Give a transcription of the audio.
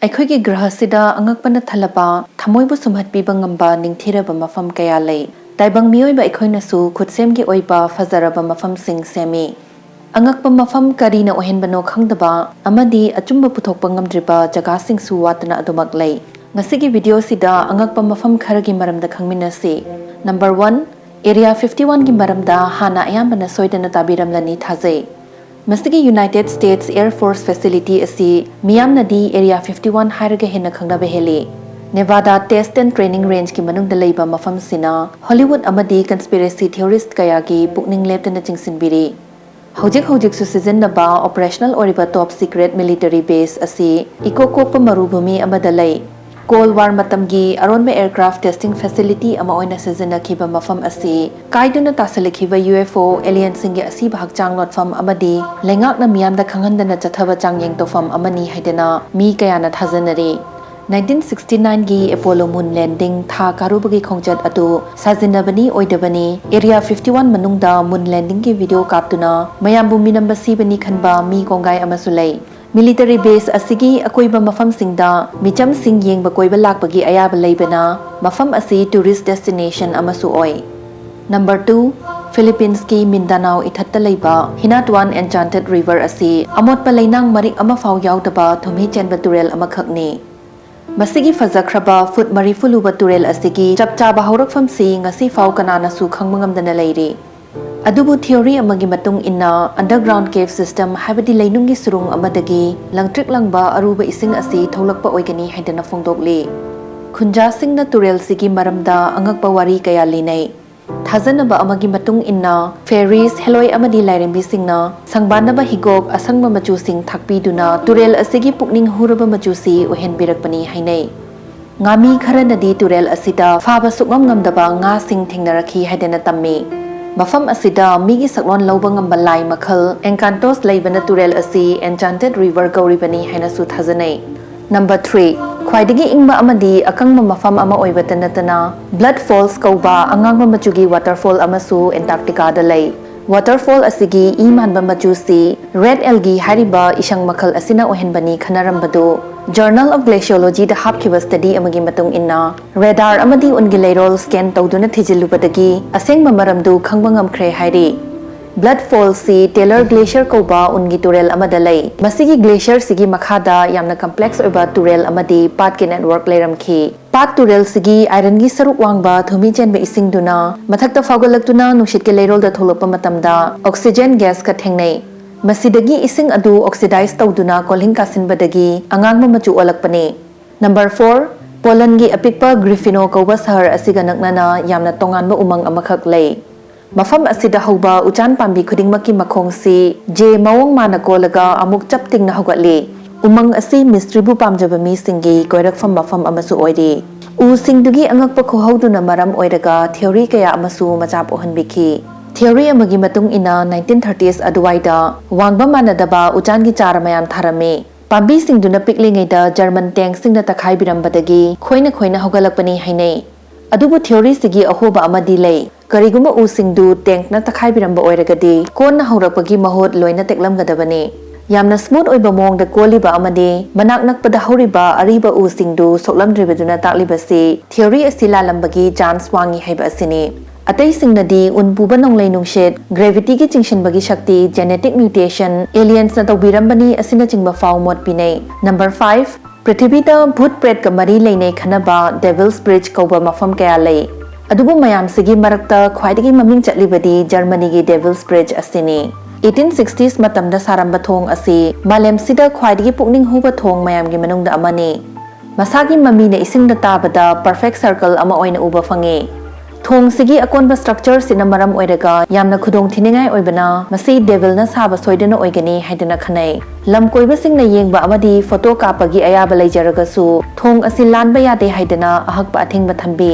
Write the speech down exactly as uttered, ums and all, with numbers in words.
ꯑꯩꯈꯣꯏꯒꯤ ꯒ꯭ꯔꯍꯁꯤꯗ ꯑꯉꯛꯄꯅ ꯊꯜꯂꯕ, ꯊꯃꯣꯏꯕꯨ ꯁꯨꯝꯍꯠꯄꯤꯕ ꯉꯝꯕ ꯅꯤꯡꯊꯤꯔꯕ ꯃꯐꯝ ꯀꯌꯥ ꯂꯩ꯫ ꯇꯥꯏꯕꯪ ꯃꯤꯑꯣꯏꯕ ꯑꯩꯈꯣꯏꯅꯁꯨ ꯈꯨꯠꯁꯦꯝꯒꯤ ꯑꯣꯏꯕ ꯐꯖꯔꯕ ꯃꯐꯝꯁꯤꯡ ꯁꯦꯝꯃꯤ꯫ ꯑꯉꯛꯄ ꯃꯐꯝ ꯀꯔꯤꯅ ꯑꯣꯏꯍꯟꯕꯅꯣ ꯈꯪꯗꯕ ꯑꯃꯗꯤ ꯑꯆꯨꯝꯕ ꯄꯨꯊꯣꯛꯄ ꯉꯝꯗ꯭ꯔꯤꯕ ꯖꯒꯥꯁꯤꯡꯁꯨ ꯋꯥꯠꯇꯅ ꯑꯗꯨꯃꯛ ꯂꯩ꯫ ꯉꯁꯤꯒꯤ ꯚꯤꯗꯤꯑꯣꯁꯤꯗ ꯑꯉꯛꯄ ꯃꯐꯝ ꯈꯔꯒꯤ ꯃꯔꯝꯗ ꯈꯪꯃꯤꯟꯅꯁꯤ꯫ ꯅꯝꯕꯔ ꯋꯥꯟ, ꯑꯦꯔꯤꯌꯥ ꯐꯤꯐꯇꯤ ꯋꯥꯟꯒꯤ ꯃꯔꯝꯗ ꯍꯥꯟꯅ ꯑꯌꯥꯝꯕꯅ ꯁꯣꯏꯗꯅ ꯇꯥꯕꯤꯔꯝꯂꯅꯤ ꯊꯥꯖꯩ꯫ ꯃꯁꯤꯒꯤ United States Air Force facility ꯑꯁꯤ ꯃꯤꯌꯥꯝꯅꯗꯤ ꯑꯦꯔꯤꯌꯥ ꯐꯤꯐꯇꯤ ꯋꯥꯟ ꯍꯥꯏꯔꯒ ꯍꯦꯟꯅ ꯈꯪꯅꯕ ꯍꯦꯜꯂꯤ꯫ ꯅꯦꯚꯥꯗꯥ Test and Training Rangeꯀꯤ ꯃꯅꯨꯡꯗ ꯂꯩꯕ ꯃꯐꯝꯁꯤꯅ ꯍꯣꯂꯤꯋꯨꯗ ꯑꯃꯗꯤ conspiracy theorist ꯀꯌꯥꯒꯤ ꯄꯨꯛꯅꯤꯡ ꯂꯦꯞꯇꯅ ꯆꯤꯡꯁꯤꯟꯕꯤꯔꯤ꯫ ꯍꯧꯖꯤꯛ ꯍꯧꯖꯤꯛꯁꯨ ꯁꯤꯖꯤꯟꯅꯕ operational ꯑꯣꯏꯔꯤꯕ top secret military base ꯑꯁꯤ ꯏꯀꯣꯛ ꯀꯣꯛꯄ ꯃꯔꯨꯚꯨꯃꯤ ꯑꯃꯗ ꯂꯩ꯫ Cold War ꯃꯇꯝꯒꯤ ꯑꯔꯣꯟꯕ aircraft testing facility ꯑꯃ ꯑꯣꯏꯅ ꯁꯤꯖꯤꯟꯅꯈꯤꯕ ꯃꯐꯝ ꯑꯁꯤ ꯀꯥꯏꯗꯨꯅ ꯇꯥꯁꯤꯜꯂꯛꯈꯤꯕ U F O alienꯁꯤꯡꯒꯤ ꯑꯁꯤꯕ ꯍꯛꯆꯥꯡ ꯂꯣꯠꯐꯝ ꯑꯃꯗꯤ ꯂꯩꯉꯥꯛꯅ ꯃꯤꯌꯥꯝꯗ ꯈꯪꯍꯟꯗꯅ ꯆꯠꯊꯕ ꯆꯥꯡꯌꯦꯡ ꯇꯧꯐꯝ ꯑꯃꯅꯤ ꯍꯥꯏꯗꯅ ꯃꯤ ꯀꯌꯥꯅ ꯊꯥꯖꯅꯔꯤ꯫ Nineteen sixty nineꯒꯤ Apollo moon landing ꯊꯥ ꯀꯥꯔꯨꯕꯒꯤ ꯈꯣꯡꯆꯠ ꯑꯗꯨ ꯁꯥꯖꯤꯟꯅꯕꯅꯤ ꯑꯣꯏꯗꯕꯅꯤ, ꯑꯦꯔꯤꯌꯥ ꯐꯤꯐꯇꯤ ꯋꯥꯟ ꯃꯅꯨꯡꯗ moon landingꯒꯤ video ꯀꯥꯞꯇꯨꯅ ꯃꯌꯥꯝꯕꯨ ꯃꯤꯅꯝꯕ ꯁꯤꯕꯅꯤ ꯈꯟꯕ ꯃꯤ ꯀꯣꯡꯒꯥꯏ ꯑꯃꯁꯨ ꯂꯩ꯫ Military base ꯑꯁꯤꯒꯤ ꯑꯀꯣꯏꯕ ꯃꯐꯝꯁꯤꯡꯗ ꯃꯤꯆꯝꯁꯤꯡ ꯌꯦꯡꯕ ꯀꯣꯏꯕ ꯂꯥꯛꯄꯒꯤ ꯑꯌꯥꯕ ꯂꯩꯕꯅ ꯃꯐꯝ ꯑꯁꯤ tourist destination ꯑꯃꯁꯨ ꯑꯣꯏ꯫ ꯅꯝꯕꯔ ꯇꯨ, ꯐꯤꯂꯤꯄꯤꯟꯁꯀꯤ ꯃꯤꯟꯗꯥꯅꯥꯎ ꯏꯊꯠꯇ ꯂꯩꯕ ꯍꯤꯅꯥꯇꯨꯋꯥꯟ Enchanted River ꯑꯁꯤ ꯑꯃꯣꯠꯄ ꯂꯩꯅꯥꯡ ꯃꯔꯤꯛ ꯑꯃ ꯐꯥꯎ ꯌꯥꯎꯗꯕ ꯊꯨꯝꯍꯤ ꯆꯦꯟꯕ ꯇꯨꯔꯦꯜ ꯑꯃꯈꯛꯅꯤ꯫ ꯃꯁꯤꯒꯤ ꯐꯖꯈ꯭ꯔꯕ ꯐꯨꯠ ꯃꯔꯤꯐꯨ ꯂꯨꯕ ꯇꯨꯔꯦꯜ ꯑꯁꯤꯒꯤ ꯆꯞ ꯆꯥꯕ ꯍꯧꯔꯛꯐꯝꯁꯤ ꯉꯁꯤ ꯐꯥꯎ ꯀꯅꯥꯅꯁꯨ ꯈꯪꯕ ꯉꯝꯗꯅ ꯂꯩꯔꯤ꯫ ꯑꯗꯨꯕꯨ theory ꯑꯃꯒꯤ ꯃꯇꯨꯡ ꯏꯟꯅ, underground cave system ꯍꯥꯏꯕꯗꯤ ꯂꯩꯅꯨꯡꯒꯤ ꯁꯨꯔꯨꯡ ꯑꯃꯗꯒꯤ ꯂꯪꯇ꯭ꯔꯤꯛ ꯂꯪꯕ ꯑꯔꯨꯕ ꯏꯁꯤꯡ ꯑꯁꯤ ꯊꯣꯛꯂꯛꯄ ꯑꯣꯏꯒꯅꯤ ꯍꯥꯏꯗꯅ ꯐꯣꯡꯗꯣꯛꯂꯤ꯫ ꯈꯨꯟꯖꯥꯁꯤꯡꯅ ꯇꯨꯔꯦꯜꯁꯤꯒꯤ ꯃꯔꯝꯗ ꯑꯉꯛꯄ ꯋꯥꯔꯤ ꯀꯌꯥ ꯂꯤꯅꯩ꯫ ꯊꯥꯖꯅꯕ ꯑꯃꯒꯤ ꯃꯇꯨꯡ ꯏꯟꯅ, fairies, ꯍꯦꯂꯣꯏ ꯑꯃꯗꯤ ꯂꯥꯏꯔꯦꯝꯕꯤꯁꯤꯡꯅ ꯁꯪꯕꯥꯟꯅꯕ ꯍꯤꯒꯣꯛ ꯑꯁꯪꯕ ꯃꯆꯨꯁꯤꯡ ꯊꯥꯛꯄꯤꯗꯨꯅ ꯇꯨꯔꯦꯜ ꯑꯁꯤꯒꯤ ꯄꯨꯛꯅꯤꯡ ꯍꯨꯔꯕ ꯃꯆꯨꯁꯤ ꯑꯣꯏꯍꯟꯕꯤꯔꯛꯄꯅꯤ ꯍꯥꯏꯅꯩ꯫ ꯉꯥꯃꯤ ꯈꯔꯅꯗꯤ ꯇꯨꯔꯦꯜ ꯑꯁꯤꯗ ꯐꯥꯕ ꯁꯨꯛꯉꯝ ꯉꯝꯗꯕ ꯉꯥꯁꯤꯡ ꯊꯦꯡꯅꯔꯛꯈꯤ ꯍꯥꯏꯗꯅ ꯇꯝꯃꯤ꯫ ꯃꯐꯝ ꯑꯁꯤꯗ ꯃꯤꯒꯤ ꯁꯛꯂꯣꯟ ꯂꯧꯕ ꯉꯝꯕ ꯂꯥꯏ ꯃꯈꯜ Encantos ꯂꯩꯕꯅ ꯇꯨꯔꯦꯜ ꯑꯁꯤ Enchanted River ꯀꯧꯔꯤꯕꯅꯤ ꯍꯥꯏꯅꯁꯨ ꯊꯥꯖꯅꯩ꯫ ꯅꯝꯕꯔ ꯊ꯭ꯔꯤ, ꯈ꯭ꯋꯥꯏꯗꯒꯤ ꯏꯪꯕ ꯑꯃꯗꯤ ꯑꯀꯪꯕ ꯃꯐꯝ ꯑꯃ ꯑꯣꯏꯕꯇ ꯅꯠꯇꯅ, Blood Falls ꯀꯧꯕ ꯑꯉꯥꯡꯕ ꯃꯆꯨꯒꯤ waterfall ꯑꯃꯁꯨ Antarcticaꯗ ꯂꯩ꯫ Waterfall ꯑꯁꯤꯒꯤ ꯏ ꯃꯥꯟꯕ ꯃꯆꯨꯁꯤ ꯔꯦꯗ ꯑꯦꯜꯒꯤ ꯍꯥꯏꯔꯤꯕ ꯏꯁꯪ ꯃꯈꯜ ꯑꯁꯤꯅ ꯑꯣꯏꯍꯟꯕꯅꯤ ꯈꯟꯅꯔꯝꯕꯗꯨ Journal of Glaciologyꯗ ꯍꯥꯞꯈꯤꯕ study ꯑꯃꯒꯤ ꯃꯇꯨꯡ ꯏꯟꯅ radar ꯑꯃꯗꯤ ꯎꯟꯒꯤ ꯂꯩꯔꯣꯜ scan ꯇꯧꯗꯨꯅ ꯊꯤꯖꯤꯜꯂꯨꯕꯗꯒꯤ ꯑꯁꯦꯡꯕ ꯃꯔꯝꯗꯨ ꯈꯪꯕ ꯉꯝꯈ꯭ꯔꯦ ꯍꯥꯏꯔꯤ꯫ Blood Fallꯁꯤ Taylor Glacier ꯀꯧꯕ ꯎꯟꯒꯤ ꯇꯨꯔꯦꯜ ꯑꯃꯗ ꯂꯩ꯫ ꯃꯁꯤꯒꯤ glacierꯁꯤꯒꯤ ꯃꯈꯥꯗ ꯌꯥꯝꯅ complex ꯑꯣꯏꯕ ꯇꯨꯔꯦꯜ ꯑꯃꯗꯤ ꯄꯥꯠꯀꯤ network ꯂꯩꯔꯝꯈꯤ꯫ ꯄꯥꯠ ꯇꯨꯔꯦꯜꯁꯤꯒꯤ ironꯒꯤ ꯁꯔꯨꯛ ꯋꯥꯡꯕ ꯊꯨꯝꯍꯤ ꯆꯦꯟꯕ ꯏꯁꯤꯡꯗꯨꯅ ꯃꯊꯛꯇ ꯐꯥꯎꯒꯠꯂꯛꯇꯨꯅ ꯅꯨꯡꯁꯤꯠꯀꯤ ꯂꯩꯔꯣꯜꯗ ꯊꯣꯛꯂꯛꯄ ꯃꯇꯝꯗ oxygen gasꯀ ꯊꯦꯡꯅꯩ꯫ ꯃꯁꯤꯗꯒꯤ ꯏꯁꯤꯡ ꯑꯗꯨ oxidize ꯇꯧꯗꯨꯅ ꯀꯣꯜꯍꯤꯡ ꯀꯥꯁꯤꯟꯕꯗꯒꯤ ꯑꯉꯥꯡꯕ ꯃꯆꯨ ꯑꯣꯜꯂꯛꯄꯅꯤ꯫ Number four, Polandꯒꯤ ꯑꯄꯤꯛꯄ Gryffino ꯀꯧꯕ ꯁꯍꯔ ꯑꯁꯤꯒ ꯅꯛꯅꯅ ꯌꯥꯝꯅ ꯇꯣꯉꯥꯟꯕ ꯎꯃꯪ ꯑꯃꯈꯛ ꯂꯩ꯫ ꯃꯐꯝ ꯑꯁꯤꯗ ꯍꯧꯕ ꯎꯆꯥꯟ ꯄꯥꯝꯕꯤ ꯈꯨꯗꯤꯡꯃꯛꯀꯤ ꯃꯈꯣꯡꯁꯤ J ꯃꯑꯣꯡ ꯃꯥꯅ ꯀꯣꯜꯂꯒ ꯑꯃꯨꯛ ꯆꯞ ꯇꯤꯡꯅ ꯍꯧꯒꯠꯂꯤ꯫ ꯎꯃꯪ ꯑꯁꯤ mysteryꯕꯨ ꯄꯥꯝꯖꯕ ꯃꯤꯁꯤꯡꯒꯤ ꯀꯣꯏꯔꯛꯐꯝ ꯃꯐꯝ ꯑꯃꯁꯨ ꯑꯣꯏꯔꯤ꯫ ꯎꯁꯤꯡꯗꯨꯒꯤ ꯑꯉꯛꯄ ꯈꯨꯍꯧꯗꯨꯅ ꯃꯔꯝ ꯑꯣꯏꯔꯒ theory ꯀꯌꯥ ꯑꯃꯁꯨ ꯃꯆꯥ ꯄꯣꯛꯍꯟꯕꯤꯈꯤ꯫ Theory ꯑꯃꯒꯤ ꯃꯇꯨꯡ ꯏꯟꯅ nineteen thirties ꯑꯗꯨꯋꯥꯏꯗ ꯋꯥꯡꯕ ꯃꯥꯟꯅꯗꯕ ꯎꯆꯥꯟꯒꯤ ꯆꯥꯔ ꯃꯌꯥꯝ ꯊꯥꯔꯝꯃꯤ꯫ ꯄꯥꯝꯕꯤꯁꯤꯡꯗꯨꯅ ꯄꯤꯛꯂꯤꯉꯩꯗ German tankꯁꯤꯡꯅ ꯇꯛꯈꯥꯏꯕꯤꯔꯝꯕꯗꯒꯤ ꯈꯣꯏꯅ ꯈꯣꯏꯅ ꯍꯧꯒꯠꯂꯛꯄꯅꯤ ꯍꯥꯏꯅꯩ꯫ ꯑꯗꯨꯕꯨ theoryꯁꯤꯒꯤ ꯑꯍꯣꯕ ꯑꯃꯗꯤ ꯂꯩ꯫ ꯀꯔꯤꯒꯨꯝꯕ ꯎꯁꯤꯡꯗꯨ tankꯅ ꯇꯛꯈꯥꯏꯕꯤꯔꯝꯕ ꯑꯣꯏꯔꯒꯗꯤ ꯀꯣꯟꯅ ꯍꯧꯔꯛꯄꯒꯤ ꯃꯍꯨꯠ ꯂꯣꯏꯅ ꯇꯦꯛꯂꯝꯒꯗꯕꯅꯤ꯫ ꯌꯥꯝꯅ smooth ꯑꯣꯏꯕ ꯃꯑꯣꯡꯗ ꯀꯣꯜꯂꯤꯕ ꯑꯃꯗꯤ ꯃꯅꯥꯛ ꯅꯛꯄꯗ ꯍꯧꯔꯤꯕ ꯑꯔꯤꯕ ꯎꯁꯤꯡꯗꯨ ꯁꯣꯛꯂꯝꯗ꯭ꯔꯤꯕꯗꯨꯅ ꯇꯥꯛꯂꯤꯕꯁꯤ theory ꯑꯁꯤ ꯂꯥꯜꯂꯝꯕꯒꯤ chance ꯋꯥꯡꯏ ꯍꯥꯏꯕ ꯑꯁꯤꯅꯤ꯫ ꯑꯇꯩꯁꯤꯡꯅꯗꯤ ꯎꯟ ꯄꯨꯕ ꯅꯣꯡꯂꯩ ꯅꯨꯡꯁꯤꯠ, gravityꯒꯤ ꯆꯤꯡꯁꯤꯟꯕꯒꯤ ꯁꯛꯇꯤ, genetic mutation, aliensꯅ ꯇꯧꯕꯤꯔꯝꯕꯅꯤ ꯑꯁꯤꯅꯆꯤꯡꯕ ꯐꯥꯎ ꯃꯣꯠ ꯄꯤꯅꯩ꯫ Number five, ꯄ꯭ꯔꯤꯊꯤꯕꯤꯗ ꯚꯨꯠ ꯄ꯭ꯔꯦꯠꯀ ꯃꯔꯤ ꯂꯩꯅꯩ ꯈꯟꯅꯕ Devil's Bridge ꯀꯧꯕ ꯃꯐꯝ ꯀꯌꯥ ꯂꯩ꯫ ꯑꯗꯨꯕꯨ ꯃꯌꯥꯝꯁꯤꯒꯤ ꯃꯔꯛꯇ ꯈ꯭ꯋꯥꯏꯗꯒꯤ ꯃꯃꯤꯡ ꯆꯠꯂꯤꯕꯗꯤ Germanyꯒꯤ Devil's Bridge ꯑꯁꯤꯅꯤ꯫ Eighteen sixties ꯃꯇꯝꯗ ꯁꯥꯔꯝꯕ ꯊꯣꯡ ꯑꯁꯤ ꯃꯥꯂꯦꯝꯁꯤꯗ ꯈ꯭ꯋꯥꯏꯗꯒꯤ ꯄꯨꯛꯅꯤꯡ ꯍꯨꯕ ꯊꯣꯡ ꯃꯌꯥꯝꯒꯤ ꯃꯅꯨꯡꯗ ꯑꯃꯅꯤ꯫ ꯃꯁꯥꯒꯤ ꯃꯃꯤꯅ ꯏꯁꯤꯡꯗ ꯇꯥꯕꯗ perfect circle ꯑꯃ ꯑꯣꯏꯅ ꯎꯕ ꯐꯪꯉꯤ꯫ ꯊꯣꯡꯁꯤꯒꯤ ꯑꯀꯣꯟꯕ structureꯁꯤꯅ ꯃꯔꯝ ꯑꯣꯏꯔꯒ ꯌꯥꯝꯅ ꯈꯨꯗꯣꯡ ꯊꯤꯅꯤꯡꯉꯥꯏ ꯑꯣꯏꯕꯅ ꯃꯁꯤ devilꯅ ꯁꯥꯕ ꯁꯣꯏꯗꯅ ꯑꯣꯏꯒꯅꯤ ꯍꯥꯏꯗꯨꯅ ꯈꯟꯅꯩ꯫ ꯂꯝ ꯀꯣꯏꯕꯁꯤꯡꯅ ꯌꯦꯡꯕ ꯑꯃꯗꯤ photo ꯀꯥꯞꯄꯒꯤ ꯑꯌꯥꯕ ꯂꯩꯖꯔꯒꯁꯨ ꯊꯣꯡ ꯑꯁꯤ ꯂꯥꯟꯕ ꯌꯥꯗꯦ ꯍꯥꯏꯗꯅ ꯑꯍꯛꯄ ꯑꯊꯤꯡꯕ ꯊꯝꯕꯤ꯫